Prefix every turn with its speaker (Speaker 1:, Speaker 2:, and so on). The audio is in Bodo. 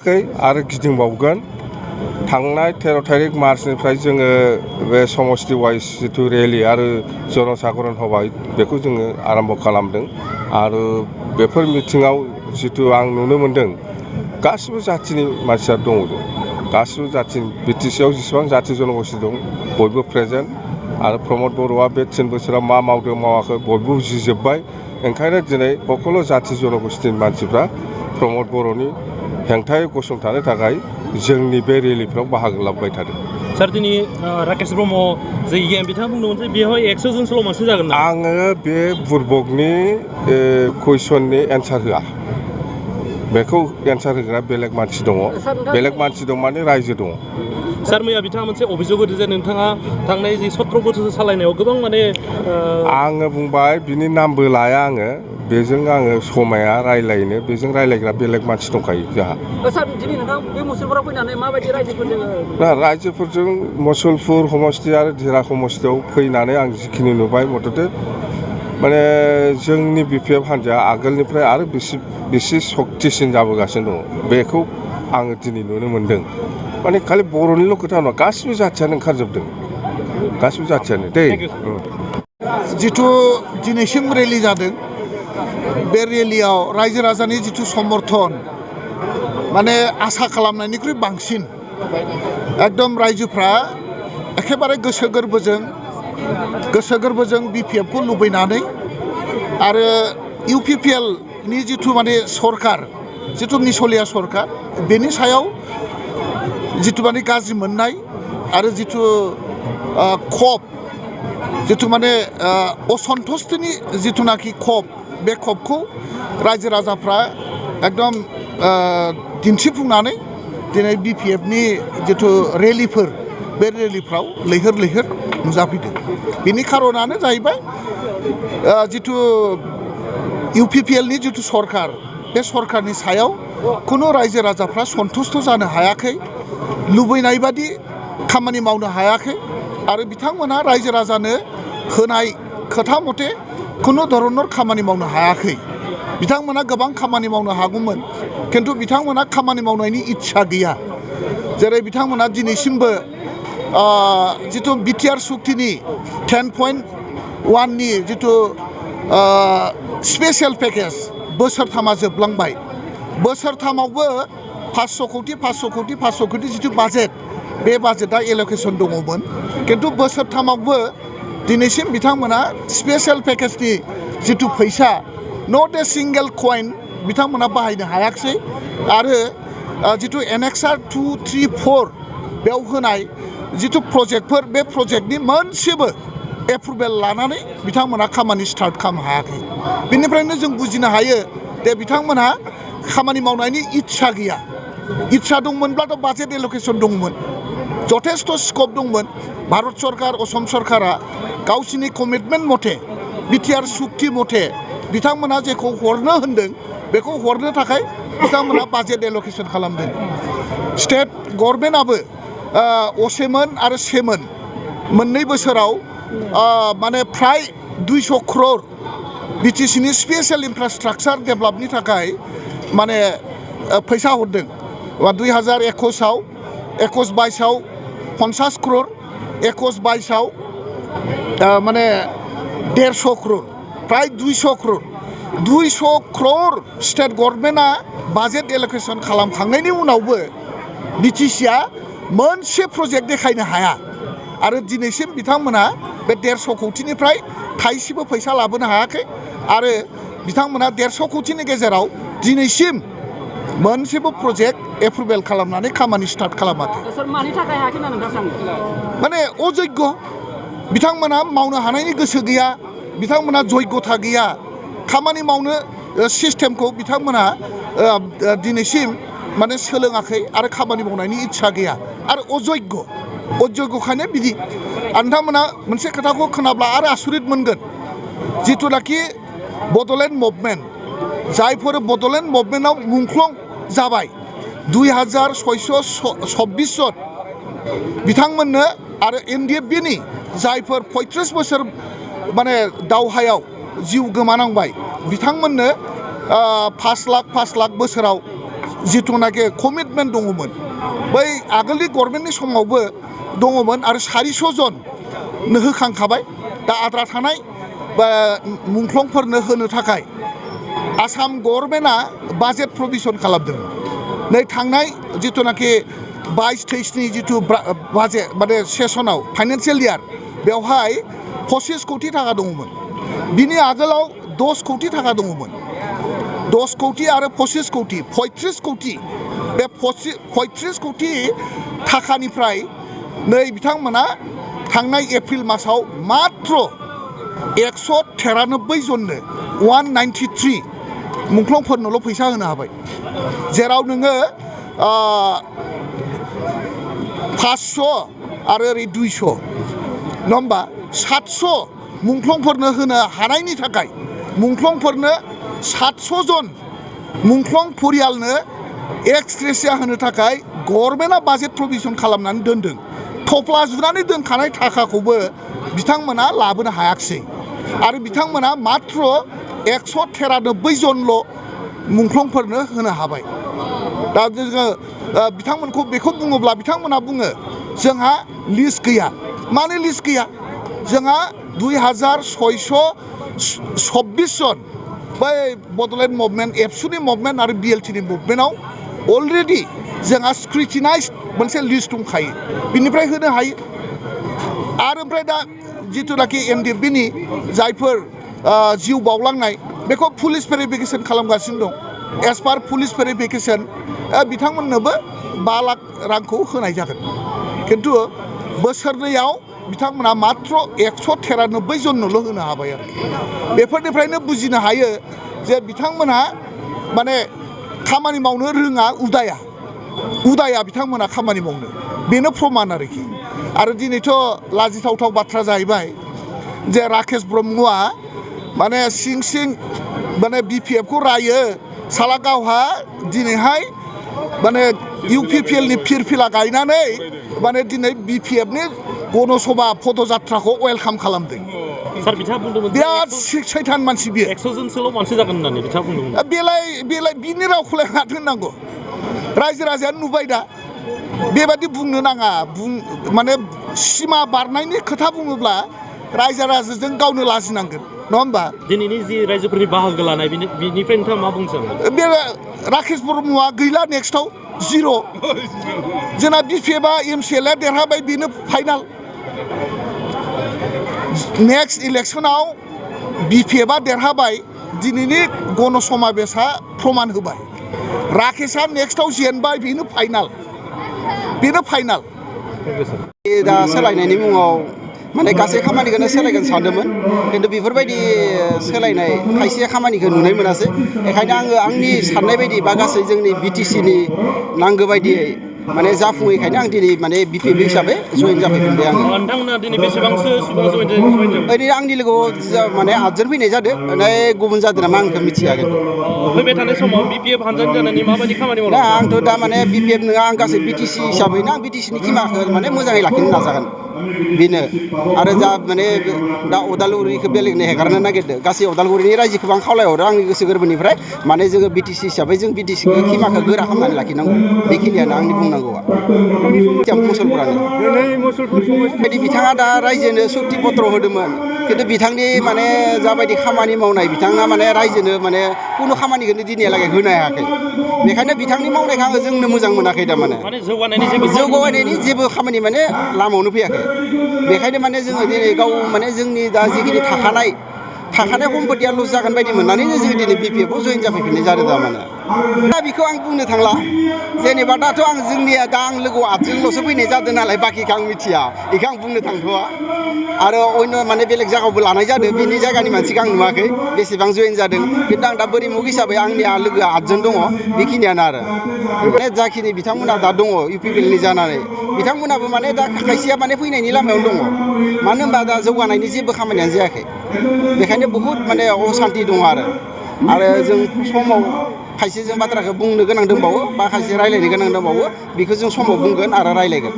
Speaker 1: आरो गिदिंबावगोन थांनाय 13 थारिख मार्चनिफ्राय जोङो बे समष्टि वाइज जिथु रेलि आरो जनसाधारन सभा बेखौ जोङो आरम्भ खालामदों आरो बेफोर मिटिङाव जिथु आं नुनो मोनदों गासिबो जाथिनि मानसिया दङ गासिबो जाथिनि बिटिसिआव जेसेबां जाथि जनगोष्ठी दं बयबो प्रेजेन्ट आरो प्रमद बर'आ बे 3 बोसोराव मा मावदों मावाखै बयबो बुजिजोब्बाय ओंखायनो दिनै सकल जाथि जनगोष्ठीनि मानसिफ्रा प्रमद बर'नि हेंथायै गसंथानो थाखाय जोंनि बे रेलिफ्राव बाहागो लाबाय थादों।
Speaker 2: सार दिनै राकेश ब्रह्म जे बिथाङा बुंदोंमोन जे बेवहाय 100 जनसोल' मानसि जागोन ना?
Speaker 1: आङो बे बुरबकनि कुइसननि एन्सार होआ बेखौ एन्सार होग्रा बेलेग मानसि दङ बेलेग मानसि दं माने रायजो दङ।
Speaker 2: सार मैया बिथाङा मोनसे अभियोग होदों जे नोंथाङा थांनाय जि 17 बोसोर सालायनायाव गोबां माने
Speaker 1: आङो बुंबाय बिनि नामबो लाया आङो बेजों आङो समाया रायलायनो बेजों रायलायग्रा बेलेग मानसि दंखायो जोंहा।
Speaker 3: सार दिनै नोंथां बे मुसलपुराव फैनानै माबायदि रायजोफोरजों
Speaker 1: रायजोफोरजों मुसलपुर समष्टि आरो धिरा समष्टियाव फैनानै आं जिखिनि नुबाय मथथे माने जोंनि बिपिएफ हान्जाया आगोलनिफ्राय आरो बेसे सक्तिसिन जाबोगासिनो दङ बेखौ आङो दिनै नुनो मोन्दों। माने खालि बर'निल' खोथा नङा गासिबो जाथियानो ओंखारजोबदों गासिबो जाथियानो दै।
Speaker 4: जिथु दिनैसिम रेलि जादों बे रेलियाव रायजो राजानि जिथु समर्थन माने आसा खालामनायनिख्रुइ बांसिन एकदम रायजोफ्रा एखेबारे गोसो गोरबोजों बिपिएफखौ लुबैनानै आरो इउपिपिएलनि जिथु माने सरकार जिथु मिसलिया सरकार बेनि सायाव जिथु माने गाज्रि मोननाय आरो जिथु खब जिथु माने असन्तुष्टिनि जिथुनाखि खब बे खबखौ रायजो राजाफ्रा एकदम दिन्थिफुंनानै दिनै बिपिएफनि जिथु रेलिफोर बे रेलिफ्राव लैहोर नुजाफैदों। बिनि खारनानो जाहैबाय जिथु इउपिपिएलनि जिथु सरकार बे सरकारनि सायाव खुनु रायजो राजाफ्रा सन्तुष्ट जानो हायाखै लुबैनाय बादि खामानि मावनो हायाखै आरो बिथांमोनहा रायजो राजानो होनाय खोथा मथे खुनु धरनर खामानि मावनो हायाखै। बिथांमोना गोबां खामानि मावनो हागौमोन किन्तु बिथांमोना खामानि मावनायनि इच्छा गैया। जेरै बिथांमोना दिनैसिमबो जिथु बिटिआर सुक्तिनि 10.1 नि जिथु स्पेसियेल पेकेज बोसोरथामा जोबलांबाय बोसोरथामावबो 500 कौटि जिथु बाजेट बे बाजेटआ एलकेसन दङमोन किन्तु बोसोरथामावबो दिनैसिम बिथांमोना स्पेसियेल पेकेजनि जिथु फैसा नट ए सिंगेल कइन बिथांमोना बाहायनो हायाखिसै आरो जिथु एनेक्सार 2, 3, 4 बेयाव होनाय जिथु प्रजेक्टफोर बे प्रजेक्टनि मोनसेबो एप्रुभेल लानानै बिथांमोना खामानि स्टार्ट खालामनो हायाखै। बेनिफ्रायनो जों बुजिनो हायो दे बिथांमोनहा खामानि मावनायनि इच्छा गैया। इच्छा दंमोनब्लाथ' बाजेट एलकेसन दंमोन जथेस्थ स्कप दंमोन। भारत सरकार असम सरकारा गावसिनि कमिटमेन्ट मथे बिटिआर सुक्ति मथे बिथांमोना जेखौ हरनो होनदों बेखौ हरनो थाखाय बिथांमोना बाजेट एलकेसन खालामदों। स्टेट गभर्नमेन्टआबो असेमोन आरो सेमोन मोननै बोसोराव माने फ्राय 200 crore बिटिसिनि स्पेसियेल इनफ्रास्ट्राक्चार डेभेलपनि थाखाय माने फैसा हरदों। 2021आव 21-22आव 50 crore 21-22आव माने 150 crore फ्राय 200 crore स्टेट गभर्नमेन्टआ बाजेट एलकेसन खालामखांनायनि उनावबो बिटिसिआ मोनसे प्रजेक्ट देखायनो हाया आरो दिनैसिम बिथांमोना बे 150 कौटिनिफ्राय थाइसेबो फैसा लाबोनो हायाखै आरो बिथांमोना 150 कौटिनि गेजेराव दिनैसिम मोनसेबो प्रजेक्ट एप्रुभेल खालामनानै खामानि स्टार्ट खालामाखै। माने अजग्य बिथांमोना मावनो हानायनि गोसो गैया बिथांमोना जग्यता गैया खामानि मावनो सिस्टेमखौ बिथांमोना दिनैसिम माने सोलोङाखै आरो खामानि मावनायनि इच्छा गैया आरो अजग्यखायनो बिदि नोंथांमोना मोनसे खोथाखौ खोनाब्ला आरो आसुरित मोनगोन जिथुनाखि बड'लेण्ड मुभमेन्ट जायफोर बड'लेण्ड मुभमेन्टआव मुंख्लं जाबाय 2626 जन बिथांमोननो आरो एनडिएफबिनि जायफोर 35 बोसोर माने दावहायाव जिउ गोमानांबाय बिथांमोननो 5 लाख बोसोराव जिथुनाखि कमिटमेन्ट दङमोन बै आगोलनि गभर्नमेन्टनि समावबो दङमोन आरो 400 जननो होखांखाबाय दा आद्रा थानाय बा मुंख्लंफोरनो होनो थाखाय आसाम गभर्नमेन्टआ बाजेट प्रभिजन खालामदोंमोन नै थांनाय जिथुनाखि 22-23नि जिथु बाजेट माने सेसनाव फाइनान्सियेल इयार बेवहाय 25 कोटी थाखा दङमोन बिनि आगोलाव 10 कोटी थाखा दङमोन 10 कोटी आरो 25 कोटी 35 कोटी बे 35 कोटी थाखानिफ्राय नै बिथांमोना थांनाय एप्रिल मासाव मात्र 193 जननो 193 मुंख्लंफोरनोल' फैसा होनो हाबाय जेराव नोङो 500 आरो ओरै 200 नङा होमबा 700 मुंख्लंफोरनो होनो हानायनि थाखाय मुंख्लंफोरनो 700 जन मुंख्लं परियालनो एक्सग्रेसिया होनो थाखाय गभर्नमेन्टआ बाजेट प्रभिजन खालामनानै दोनदों थफ्ला जुनानै दोनखानाय थाखाखौबो बिथांमोना लाबोनो हायाखिसै आरो बिथांमोना मात्र 193 जनल' मुंख्लंफोरनो होनो हाबाय दा जोङो बिथांमोनखौ बेखौ बुङोब्ला बिथांमोना बुङो जोंहा लिस्ट गैया मानो लिस्ट गैया जोंहा 2626 जन बै बड'लेण्ड मुभमेन्ट एबसुनि मुभमेन्ट आरो बिएलटिनि मुभमेन्टआव अलरेडि जोंहा स्क्रुटिनाइज्ड मोनसे लिस्ट दंखायो बिनिफ्राय होनो हायो आरो ओमफ्राय दा जिथुनाखि एमडिएफबिनि जायफोर जिउ बावलांनाय बेखौ पुलिस भेरिफिकेसन खालामगासिनो दं एज पार पुलिस भेरिफिकेसन बिथांमोननोबो 5 लाख रांखौ होनाय जागोन खिन्थु बोसोरनैयाव बिथांमोना मात्र 193 जननोल' होनो हाबाय आरो बेफोरनिफ्रायनो बुजिनो हायो जे बिथांमोनहा माने खामानि मावनो रोङा उदाया बिथांमोना खामानि मावनो बेनो प्रमान आरोखि आरो दिनैथ' लाजिथावथाव बाथ्रा जाहैबाय जे राकेश ब्रह्मआ माने सिं माने बिपिएफखौ रायो साला गावहा दिनैहाय माने इउपिपिएलनि फिरफिला गायनानै माने दिनै बिपिएफनि गणसभा पदजात्राखौ वेलकाम खालामदों
Speaker 2: सार बिथाङा बुंदोंमोन
Speaker 4: बिराद सैथान मानसि बियो
Speaker 2: 100 जनसोल' मानसि जागोन होननानै बिथाङा बुंदोंमोन
Speaker 4: बेलाय बिनि रावखौलाय माथो होननांगौ रायजो राजायानो नुबाय दा बेबादि बुंनो नाङा माने सिमा बारनायनि खोथा बुङोब्ला रायजो राजाजों गावनो लाजिनांगोन नङा होमबा
Speaker 2: दिनैनि जि रायजोफोरनि बाहागो लानाय बिनिफ्राय नोंथाङा मा बुंनो सानो
Speaker 4: बे राकेश ब्रह्मआ गैला नेक्स्टआव जिर' जोंना बिपिएफआ MCLA देरहाबाय बेनो फाइनाल नेक्स्ट इलेक्सनाव बिपिएफआ देरहाबाय दिनैनि गणसमाबेशआ प्रमान होबाय राकेशआ नेक्स्टआव जेनबाय बेनो फाइनाल
Speaker 5: दा सोलायनायनि मुङाव माने गासै खामानिखौनो सोलायगोन सानदोंमोन खिन्थु बेफोरबायदि सोलायनाय खायसे खामानिखौ नुनाय मोनासै बेखायनो आङो आंनि साननाय बायदि बा गासै जोंनि बिटिसिनि नांगौ बायदियै माने जाफुङैखायनो आं दिनै माने बिपिएफ हिसाबै जइन जाफैफिनबाय आङो
Speaker 2: नोंथांमोना दिनै बेसेबांसो सुबुं जइन जादों
Speaker 5: ओरैनो आंनि लोगोआव माने 8 जन फैनाय जादों ओमफ्राय गुबुन जादों नामा आं मिथिया खिन्थु
Speaker 2: फैबाय थानाय समाव बिपिएफ हानजानि जानानै माबायदि खामानि मावो
Speaker 5: आंथ' दा माने बिपिएफ नङा आं गासै बिटिसि हिसाबैनो आं बिटिसिनि किमाखौ माने मोजाङै लाखिनो नाजागोन बेनो आरो जा माने दा उदालगुरिखौ बेलेगनो हेगारनो नागिरदों गासै उदालगुरिनि रायजोखौबो आं खावलायहरो आंनि गोसो गोरबोनिफ्राय माने जोङो बिटिसि हिसाबै जों बिटिसिखौ किमाखौ गोरा खालामनानै लाखिनांगौ बेखिनियानो आंनि बुंनांगौआ मुसलपुरानो बिथाङा दा रायजोनो सुक्ति पत्र होदोंमोन खिन्थु बिथांनि माने जाबायदि खामानि मावनाय बिथाङा माने रायजोनो माने खुनु खामानिखौनो दिनैहालागै होनो हायाखै बेखायनो बिथांनि मावनायखौ आङो जोंनो मोजां मोनाखै थारमाने जौगानायनि जेबो खामानि माने लामायावनो फैयाखै बेखायनो माने जोङो दिनै गाव माने जोंनि दा जिखिनि थाखानाय सम्पतिया लस जागोन बायदि मोननानैनो जोङो दिनै बिपिएफआव जइन जाफैफिननाय जादों थारमाने दा बेखौ आं बुंनो थांला जेनेबा दाथ' आं जोंनिया दा आं लोगोआव 8 जनल'सो फैनाय जादों नालाय बाखिखौ आं मिथिया बेखौ आं बुंनो थांथ'वा आरो अन्य माने बेलेग जायगायावबो लानाय जादों बेनि जायगानि मानसिखौ आं नुवाखै बेसेबां जइन जादों खिन्थु आं दा बोरिमुख हिसाबै आंनिया लोगोआ 8 जन दङ बेखिनियानो आरो माने जाखिनि बिथांमोना दा दङ इउपिपिएलनि जानानै बिथांमोनाबो माने दा खायसेया माने फैनायनि लामायावनो दङ मानो होनबा दा जौगानायनि जेबो खामानियानो जायाखै बेखायनो बहुद माने असान्ति दङ आरो जों समाव खायसे जों बाथ्राखौ बुंनो गोनां दंबावो बा खायसे रायलायनो गोनां दंबावो बेखौ जों समाव बुंगोन आरो रायलायगोन